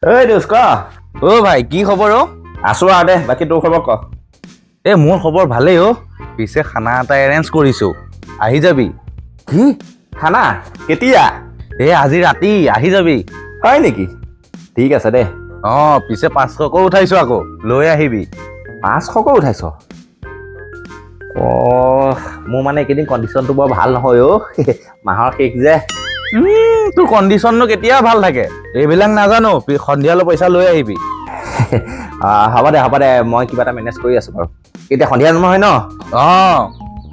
ঐ দোষ ক। অ' ভাই, কি খবৰ অ'? আছো আৰু দে, বাকী তোৰ খবৰ ক। এই মোৰ খবৰ ভালেই অ'। পিছে খানা এটা এৰেঞ্জ কৰিছোঁ, আহি যাবি। কি খানা, কেতিয়া? এই আজি ৰাতি আহি যাবি। হয় নেকি? ঠিক আছে দে। অঁ, পিছে 500কৈ উঠাইছোঁ, আকৌ লৈ আহিবি। 500কৈ উঠাইছ? অঁ, মোৰ মানে এইকেইদিন কণ্ডিশ্যনটো বৰ ভাল নহয় অ', মাহৰ শেষ যে। তোৰ কণ্ডিশ্যননো কেতিয়া ভাল থাকে? এইবিলাক নাজানো, সন্ধিয়ালৈ পইচা লৈ আহিবি। হ'ব দে, হ'ব দে, মই কিবা এটা মেনেজ কৰি আছোঁ বাৰু। এতিয়া সন্ধিয়া নহয় ন? অঁ,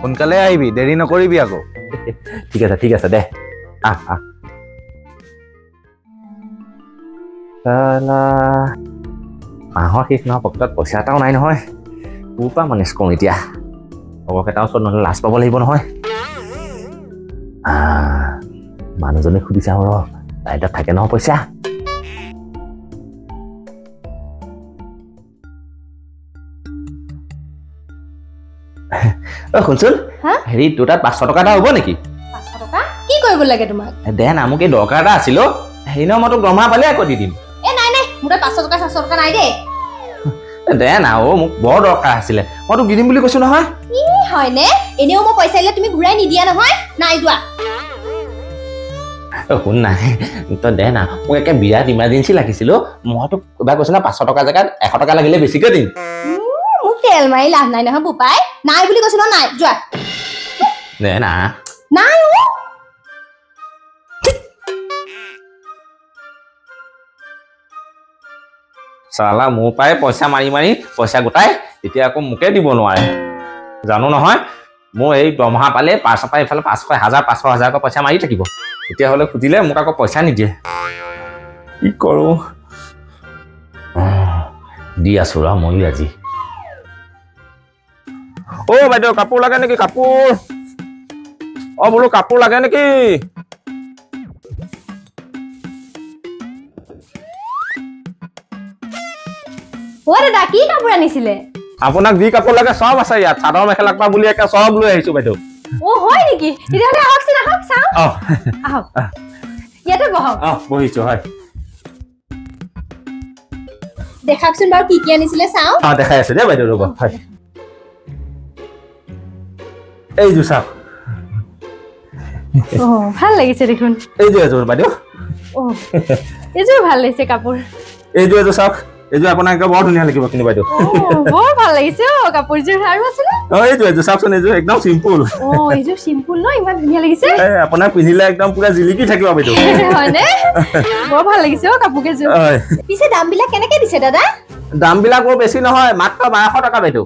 সোনকালে আহিবি, দেৰি নকৰিবি আকৌ। ঠিক আছে, ঠিক আছে দে। আহ আহ। চালা, মাহৰ শেষ নহয়, পকেটত পইচা এটাও নাই নহয়। ক'ৰ পৰা মেনেজ কৰোঁ এতিয়া? লগৰকেইটাৰ ওচৰত নহ'লে লাজ পাব লাগিব নহয়। মানুহজনীক সুধি চাওঁ ৰ, তাইৰ তাত থাকে নহয় পইচা। অ শুনচোন। হা? হেৰি, তোৰ তাত 500 টকা এটা হ'ব নেকি? 500 টকা কি কৰিব লাগে তোমাক? দে না, মোক এই দৰকাৰ এটা আছিল অ'। হেৰি নহয়, মই তোক দৰমহা পালে আকৌ দি দিম। এ নাই নাই, মোৰ তাত 500 টকা 700 টকা নাই দেই। এ দে না অ', মোক বৰ দৰকাৰ আছিলে, মই তোক দি দিম বুলি কৈছো নহয়। কি হয়নে? এনেও মই পইচা দিলে তুমি ঘূৰাই নিদিয়া নহয়। নাই যোৱা। অ শুন না, তই দে না, মোক একে বিৰাট ইমাৰ্জেঞ্চি লাগিছিল অ'। মই তোক এবাৰ কৈছো না, 500 টকা জেগাত 100 টকা লাগিলে বেছিকৈ দিম। মোক তেল মাৰি লাভ নাই নহয় বোপাই। নাই বুলি কৈছো ন, নাই যোৱা। দে না। নাই অ'। চালা, মোৰ পৰাই পইচা মাৰি মাৰি পইচা গোটাই এতিয়া আকৌ মোকে দিব নোৱাৰে। জানো নহয়, মোৰ এই দৰমহা পালে 500 পৰা এইফালে 500 হাজাৰ 500 হাজাৰকৈ পইচা মাৰি থাকিব। তেতিয়াহ'লে খুজিলে মোক আকৌ পইচা নিদিয়ে। কি কৰোঁ? দি আছো ৰ ময়ো আজি। অ' বাইদেউ, কাপোৰ লাগে নেকি? কাপোৰ? অ' বোলো কাপোৰ লাগে নেকি? অ দাদা, কি কাপোৰ আনিছিলে? আপোনাক যি কাপোৰ লাগে চব আছে ইয়াত, চাদৰ মেখেলাৰ পৰা বুলি একে চব লৈ আহিছো বাইদেউ। অ হয় নেকি? তেতিয়াহ'লে আহকচোন, আহক চাওঁ। অঁ। আহক, ইয়াতে বহক। অঁ, বহিছো হয়। দেখাকচোন বাৰু কি কি আনিছিলে চাওঁ। অঁ, দেখাই আছো দেই বাইদেউ, ৰ'ব। হয়, এইযোৰ চাওক। অ ভাল লাগিছে দেখোন। এইযোৰ এযোৰ বাইদেউ। অ এইযোৰ ভাল লাগিছে কাপোৰ। এইযোৰ এযোৰ চাওক, এইযোৰ আপোনাক একে বৰ ধুনীয়া লাগিব কিন্তু বাইদেউ। অ বৰ ভাল লাগিছে অ কাপোৰযোৰ। আৰু আছেনে? অঁ, এইযোৰ এযোৰ চাওকচোন, এইযোৰ একদম চিম্পুল। অ এইযোৰ চিম্পুল ন, ইমান ধুনীয়া লাগিছে। এই আপোনাক পিন্ধিলে একদম পুৰা জিলিকি থাকিব বাইদেউ। হয়নে? বৰ ভাল লাগিছে অ কাপোৰ কেইযোৰ। হয়। পিছে দাম বিলাক কেনেকে দিছে দাদা? দামবিলাক বৰ বেছি নহয়, মাত্ৰ 1200 টকা বাইদেউ।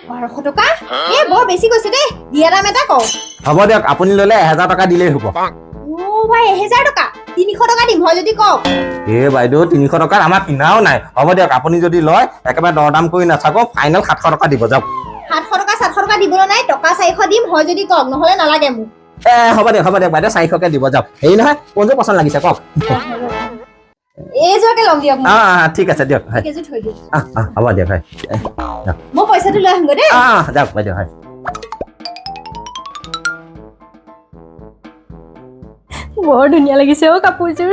1200 টকা? এ বৰ বেছি কৈছে দেই, দিয়া দাম এটা কওক। হ'ব দিয়ক, আপুনি ল'লে 1000 টকা দিলেই হ'ব। অ ভাই, 1000 টকা? 300 টকা দিম হয় যদি কওক। এ বাইদেউ, 300 টকাত আমাৰ কিনাও নাই। হ'ব দিয়ক, আপুনি যদি লয় একেবাৰে দৰ দাম কৰি নাথাকো, ফাইনেল 700 টকা দিব যাওক। 700 টকা 700 টকা দিবলৈ নাই, টকা 400 দিম হয় যদি কওক, নহ'লে নালাগে মোক। এ হ'ব দিয়ক, হ'ব দিয়ক বাইদেউ, 400কে দিব যাওক। হেৰি নহয়, কোনযোৰ পচন্দ লাগিছে কওক? এইযোৰকে ল'ম দিয়ক মোক। অঁ, ঠিক আছে দিয়ক। হয়। কেইযোৰ থৈ দিয়ক। অঁ অঁ, হ'ব দিয়ক। হয়। মই পইচাটো লৈ আহিমগৈ দেই। অঁ, যাওক বাইদেউ। হয়। বৰ ধুনীয়া লাগিছে অ কাপোৰযোৰ।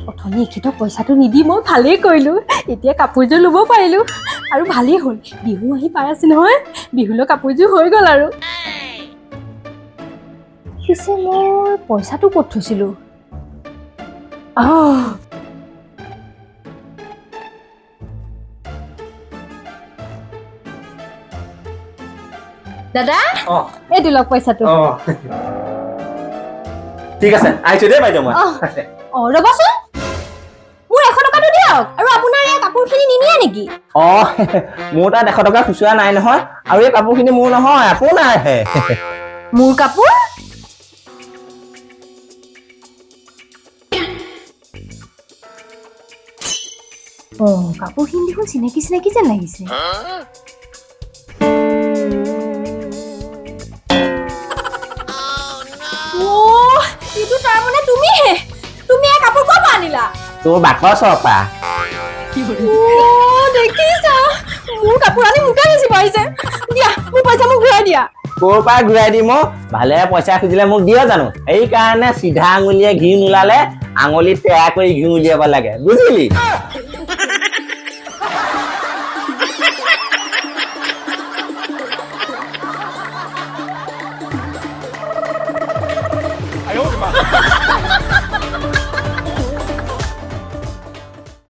অথনি এখেতক পইচাটো নিদি মই ভালেই কৰিলোঁ, এতিয়া কাপোৰযোৰ ল'ব পাৰিলোঁ। আৰু ভালেই হ'ল, বিহু আহি পাই আছে নহয়, বিহুলৈ কাপোৰযোৰ হৈ গ'ল। আৰু পিছে মই পইচাটো ক'ত থৈছিলোঁ? অঁ, দাদা, অঁ। এইটো লওক পইচাটো। অঁ, ঠিক আছে, আহিছোঁ দেই বাইদেউ মই। অঁ অঁ, ৰ'বচোন, মোৰ 100 টকাটো দিয়ক। আৰু আপোনাৰ এই কাপোৰখিনি নিনিয়ে নেকি? অঁ, মোৰ তাত 100 টকা খুচুৰা নাই নহয়, আৰু এই কাপোৰখিনি মোৰ নহয়, আপোনাৰহে। মোৰ কাপোৰ? অ কাপোৰখিনি দেখোন চিনাকি চিনাকি যেন লাগিছে। অ, এইটো তাৰমানে তুমিহে? তুমি এই কাপোৰ ক'ৰ পৰা আনিলা? তোৰ বাকচৰ পৰা। অ, দেখিছা, মোৰ কাপোৰ আনি মোকে বেছি পাৰিছে। দিয়া, মোৰ পইচা মোক ঘূৰাই দিয়া। ক'ৰ পৰা ঘূৰাই দিম অ'? ভালে পইচা খুজিলে মোক দিয় জানো? সেইকাৰণে চিধা আঙুলিয়ে ঘি নোলালে আঙুলি তেৰা কৰি ঘিউ উলিয়াব লাগে, বুজিলি?